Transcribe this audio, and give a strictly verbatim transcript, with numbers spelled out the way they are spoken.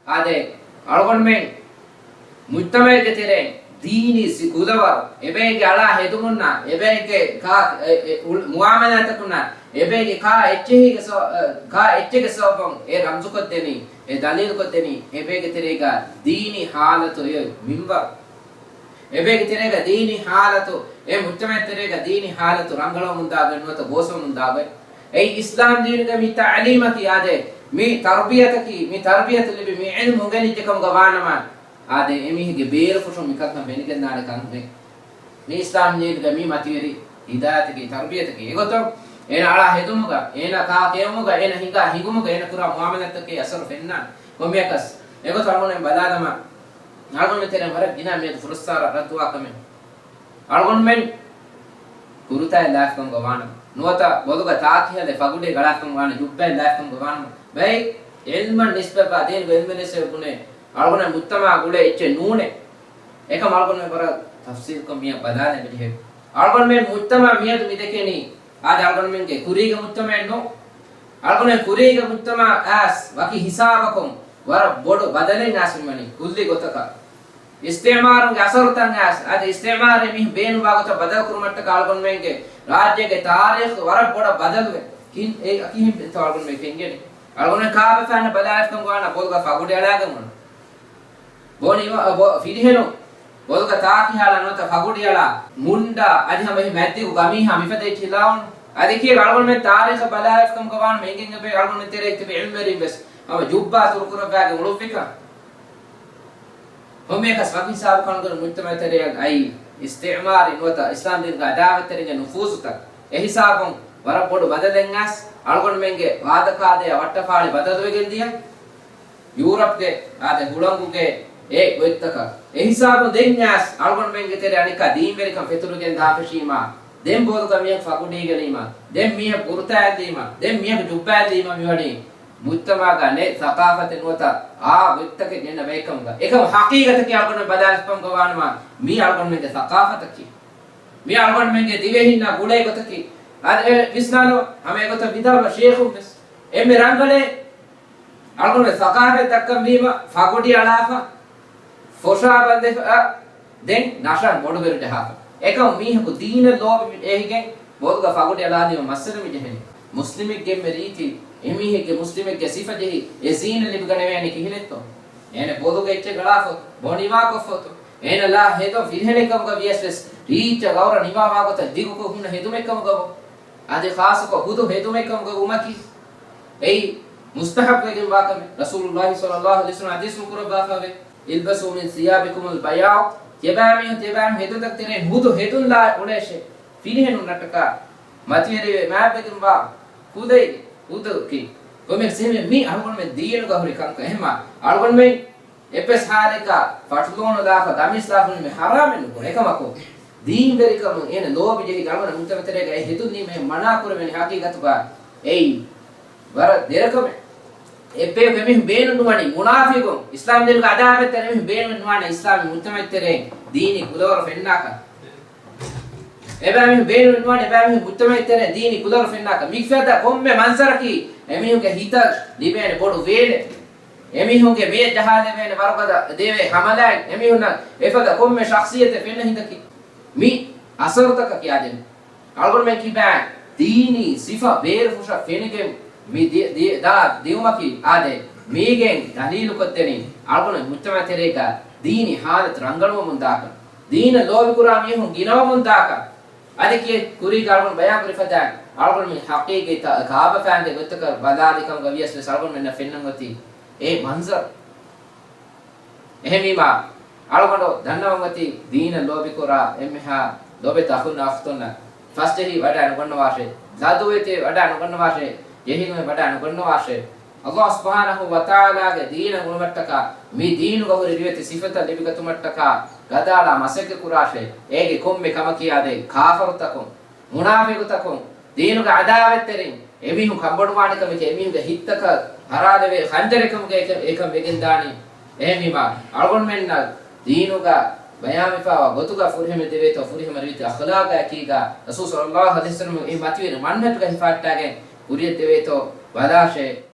އާދެ، އަޅުގަނޑުމެން މުޖްތަމަޢެއްގެ ތެރެއިން ދީނީ ސި-، ކުލަވަރު، އެބައެއްގެ އަޅާ ހެދުމުންނާ، އެބައެއްގެ ކާ-، އެ-، އެ-، އުޅ-، މުޢާމަލާތަކުންނާ، އެބައެއްގެ ކާ އެއްޗެހީގެ ސަ-، އަ، ކާ އެއްޗެއްގެ ސަބަބުން އެ ރަމްޒުކޮށްދެނީ، އެ ދަލީލުކޮށްދެނީ، އެބައެއްގެ ތެރޭގަ ދީނީ ޙާލަތު އެ މިންވަރު. އެބައެއްގެ ތެރޭގަ ދީނީ ޙާލަތު، އެ މުޖްތަމަޢެއް ތެރޭގަ ދީނީ ޙާލަތު ރަނގަޅަވަމުންދާގޮތް ނުވަތަ ގޯސްވަމުންދާގޮތް. އެއީ އިސްލާމް ދީނުގެ މި ތަޢުލީމަކީ އާދެ، މި ތަރުބިޔަތަކީ، މި ތަރުބިޔަތު ލިބި، މި ޢިލްމު އުނގެނިއްޖެ ކަމުގަ ވާނަމަ، އާދެ، އެމީހެއްގެ ބޭރުފުށުން މިކަންކަން ފެނިގެންދާނެ ކަން ނެތް. މި އިސްލާމް ދީނުގެ މި މަތިވެރި ހިދާޔަތަކީ، ތަރުބިޔަތަކީ. އެގޮތުން އޭނަ އަޅާ ހެދުމުގަ، އޭނަ ކާ ކެއުމުގަ، އޭނަ ހިނގާ ހިނގުމުގަ، އޭނަ ކުރާ މުޢާމަލާތަކީ އަސަރު ފެންނާނެ. ކޮންމެއަކަސް އެގޮތަށް އަޅުގަނޑުމެން ބަލާލަމާ، އަޅުގަނޑުމެން ތެރެއިން ވަރަށް ގިނަ މިއަދު ފުރައްސާރަ ރައްދުވާ ކަމެއް. އަޅުގަނޑުމެން ކުރުތާއެއް ލާފިކަމުގަ ވާނަމަ، ނުވަތަ ބޮލުގަ ތާކިހަލެއް ފަގުޑި ގަޅާފިކަމުގަ ވާނަމަ، ޖުއްބައެއް ލާފިކަމުގަ ވާނަމަ، ބައެއް ޢިލްމަށް ނިސްބަތްވާ، ދީނުގެ ޢިލްމެއް ނެތް ބުނޭ، އަޅުގަނޑު މުޖްތަމަޢާ ގުޅޭ އެއްޗެއް ނޫނޭ. އެކަމް އަޅުގަނޑުމެން ވަރަށް ތަފްސީލްކޮށް މިއަށް ބަލާލަން ބެހޭ. އަޅުގަނޑުމެން މުޖްތަމަޢަށް މިއަދު މި ދެކެނީ، އާދެ، އަޅުގަނޑުމެންގެ ކުރީގެ މުޖްތަމަޢެއް ނޫން. އަޅުގަނޑުމެން ކުރީގެ މުޖްތަމަޢަށް އައިސް ވަކި ހިސާބަކުން ވަރަށް ބޮޑު ބަދަލެއް އައިސް މިވަނީ ކުއްލި ގޮތަކަށް. އިސްތިޢުމާރުންގެ އަސަރުތައް އައިސް، އަދި އިސްތިޢުމާރު މީހުން ބޭނުންވާ ގޮތަށް ބަދަލު ކުރުމަށްޓަކާ އަޅުގަނޑުމެންގެ ރާއްޖޭގެ ތާރީޚު ވަރަށް ބޮޑަށް ބަދަލުވެ. ކިހިން އެ ކިހިންތޯ އަޅުގަނޑުމެން ފެންގެނީ؟ އަޅުގަނޑުމެން ކާބަފައިންނަށް ބަލާލަފިކަމުގަ ވާނަމަ ބޮލުގަ ފަގުޑި އަޅާގެން އުޅުނު. ބޯ ނިވާ، ބޯ ފިރިހެނުން ބޮލުގަ ތާކި ހާޅާ ނުވަތަ ފަގުޑި އަޅާ، މުންޑާ އަދި ހަމަ އެހެން މަތިވެރި މީހާ މިފަދަ އެއްޗެއް ހިލާވަން. އަދި ކިޔޭ އަޅުގަނޑުމެން ތާރީޚަށް ބަލާލަފިކަމުގަ ވާނަމަ އެނގެން އެބައި އަޅުގަނޑުމެން ތެރޭ ތިބި ޢިލްމުވެރިން ވެސް ހަމަ ޖުއްބާ ތުރުކުރައްވާގެން އުޅުއްވިކަން. ކޮންމެއަކަސް ވަކި ހިސާބަކަށް އަޅުގަނޑު މުޖްތަމަޢު ތެރެއަށް އައީ އިސްތިޢުމާރީ ނުވަތަ އިސްލާމް ދީނުގެ އަދާވަތްތެރިންގެ ނުފޫޒުތައް. އެހިސާބުން ވަރަށް ބޮޑު ބަދަލެއް އައިސް އަޅުގަނޑުމެންގެ ވާދަކާދަޔާ ވައްޓަފާޅި ބަދަލުވެގެން ދިޔަ. ޔޫރަޕްގެ އާދެ ހުޅަނގުގެ އެ ގޮތްތަކަށް. އެހިސާބުން ދެން އައިސް އަޅުގަނޑުމެންގެ ތެރެ އަނެއްކާ ދީންވެރިކަން ފެތުރިގެން ދާފެށީމާ، ދެން ބޮލުގަ މީހަކު ފަގުޑީގަނީމާ، ދެން މީހަކު ކުރުތާއެއްލީމާ، ދެން މީހަކު ޖުއްބާއެއްލީމާ މިވަނީ މުޖްތަމަޢުގަ ނެތް ސަޤާފަތެއް ނުވަތަ އާ ގޮތްތަކެއް ނެތް ބައެއްކަމުގަ. އެކަމަކު ޙަޤީޤަތަކީ އަޅުގަނޑުމެން ބަލާލަފިކަމުގަ ވާނަމަ، މީ އަޅުގަނޑުމެންގެ ސަޤާފަތަކީ. މީ އަޅުގަނޑުމެންގެ ދިވެހިންނާ ގުޅޭ ގޮތަކީ. އަދި އެ ވިސްނާލަބަ، ހަމަ އެގޮތަށް ވިދާޅުވާ ޝޭޚުން ވެސް އެންމެ ރަނގަޅޭ އަޅުގަނޑުމެން ސަޤާފަތް ދައްކަން ވީމަ، ފަގުޑި އަޅާފަ، ފޮށާ ބަނދެފަ، ދެން ނަޝާ ބޮޑުބެރު ޖަހާފަ. އެކަމް މީހަކު ދީނަށް ލޯބި އެހިގެން ބޮލުގަ ފަގުޑި އަޅާލީމަ މައްސަލަ މި ޖެހެނީ. މުސްލިމެއްގެ އެންމެ ރީތި، އެމީހެއްގެ މުސްލިމެއްގެ ސިފަ ޖެހި، އެ ޒީނަ ލިބިގަނެވޭނީ ކިހިނެއްތޯ؟ އޭނަ ބޮލުގަ އެއްޗެއް އަޅާފަ، ބޯ ނިވާކޮށްފަ އޮތު. އޭނަ ލާ ހެދޮ ފިރިހެނެއްކަމުގަ ވިޔަސް ވެސް، ރީއްޗަށް ގައުރަ ނިވާ ވާގޮތަށް ދިގުކޮށް ހުންނަ ހެދުމެއްކަމުގަ ވޯ؟ އަދި ޚާއްޞަކޮށް ހުދު ހެދުމެއްކަމުގަ ވުމަކީ، އެއީ މުސްތަޙައްބުވެގެންވާ ކަމެއް. ރަސޫލުﷲ ޞައްލަﷲު ޢަލައިހި ވަސައްލަމަ ޙަދީޘް ކުރައްވާފައިވޭ، "البسوا من ثيابكم البياض." ތިޔަބައިމީހުން، ތިޔަބައިމީހުން ހެދުންތައް ތެރޭ ހުދު ހެދުން ލާ އުޅޭށޭ. ފިރިހެނުންނަށްޓަކާ މަތިވެރިވެ މާތްވެގެންވާ ކުލައިގެ ހުދަކީ. ކޮންމެ ސިމެ މީ އަޅުގަނޑުމެން ދީނުގަ ހުރި ކަންކަން. އެހެމާ އަޅުގަނޑުމެން އެއްވެސް ހާލެއްގަ ފަޓުލޫނު ލާފަ، ގަމީސް ލާފަ މި ހަރާމެއް ނުކުރޭ. އެކަމަކު، ދީންވެރިކަމުން އޭނަ ލޯބި ޖެހި އަޅުގަނޑު މުޖްތަމަޢު ތެރޭގަ އެ ހެދުން ނީމަ އެ މަނާ ކުރެވެނީ ހަޤީޤަތުގަ އެއީ ވަރަށް ދެރަކަމެއް. އެއްބަޔަކު އެމީހުން ބޭނުން ނުވަނީ، މުނާފިޤުން، އިސްލާމް ދީނުގެ އަދާވަތްތެރި އެމީހުން ބޭނުން ނުވަނީ އިސްލާމީ މުޖްތަމަޢު ތެރޭ ދީނީ ކުލަވަރު ފެންނާކަށް. އެބައިމީހުން ބޭނުން ނުވަނީ އެބައިމީހުން މުޖްތަމަޢު ތެރޭ ދީނީ ކުލަވަރު ފެންނާކަށް. މިފަދަ ކޮންމެ މަންޒަރަކީ އެމީހުންގެ ހިތަށް ލިބޭނެ ބޮޑު ވޭލެއް. އެމީހުންގެ މެޔަށް ޖަހާލެވޭނެ ވަރުގަދަ ދެވޭ ހަމަލާއެއް، އެމީހުންނަށް އެފަދަ ކޮންމެ ޝަޚްޞިއްޔަތެއް ފެންނަ ހިނދަކީ، މި އަސަރުތަކަކީ އާދެ، އަޅުގަނޑުމެން ކިބާ ދީނީ ސިފަ ބޭރުފުށަށް ފެނިގެން މި ދި-، ދި-، ދާ ދިއުމަކީ އާދެ، މީގެން ދަލީލުކޮށްދެނީ އަޅުގަނޑު މުޖްތަމަޢު ތެރޭގަ ދީނީ ޙާލަތު ރަނގަޅުވަމުން ދާކަން، ދީނަށް ލޯބިކުރާ މީހުން ގިނަވަމުން ދާކަން. އަދި ކިޔެ ކުރީގަ އަޅުގަނޑު ބަޔާންކުރި ފަދައިން، އަޅުގަނޑުމެން ޙަޤީޤީ ތަ-، ކާބަފައިންގެ ގޮތަކަށް ބަލާލި ކަމުގަ ވިޔަސް ވެސް އަޅުގަނޑުމެންނަށް ފެންނަން އޮތީ އެ މަންޒަރު. އެހެންވީމާ، އަޅުގަނޑު ދަންނަވަން އޮތީ ދީނަށް ލޯބިކުރާ އެންމެހާ ލޯބިވެތި އަޚުންނާ އުޚްތުންނަށް ފަސްޖެހި ވަޑައިނުގަންނަވާށޭ، ލަދުވެތި ވަޑައިނުގަންނަވާށޭ، ޖެހިލުން ވަޑައިނުގަންނަވާށޭ. ﷲ ސުބްޙާނަހޫ ވަތަޢާލާގެ ދީނަށް އުޅުމަށްޓަކާ، މި ދީނުގަ ހުރި ރިވެތި ސިފަތައް ލިބިގަތުމަށްޓަކާ ގަދައަޅާ މަސައްކަތް ކުރާށޭ. އޭގެ ކޮންމެ ކަމަކީ އާދެ، ކާފަރުތަކުން، މުނާފިޤުތަކުން، ދީނުގެ އަދާވަތްތެރިން، އެމީހުން ކަންބޮޑުވާނެ ކަމެކޭ، އެމީހުންގެ ހިތްތަކަށް ހަރާލެވޭ ޚަންޖަރެއް ކަމުގައި އެކަން، އެކަން ވެގެންދާނީ. އެހެންވީމާ، އަޅުގަނޑުމެންނަށް ދީނުގަ ބަޔާންވެފައިވާ ގޮތުގަ ފުރިހަމަ ދެވޭތޯ، ފުރިހަމަ ރީތި އަޚްލާގާ އެކީގަ، ރަސޫލު ޞައްލަﷲު ޢަލައިހި ވަސައްލަމަ އެ މަތިވެރި މަންހަޖުގަ ހިފަހައްޓާގެން ކުރިއަށް ދެވޭތޯ ބަލާށޭ.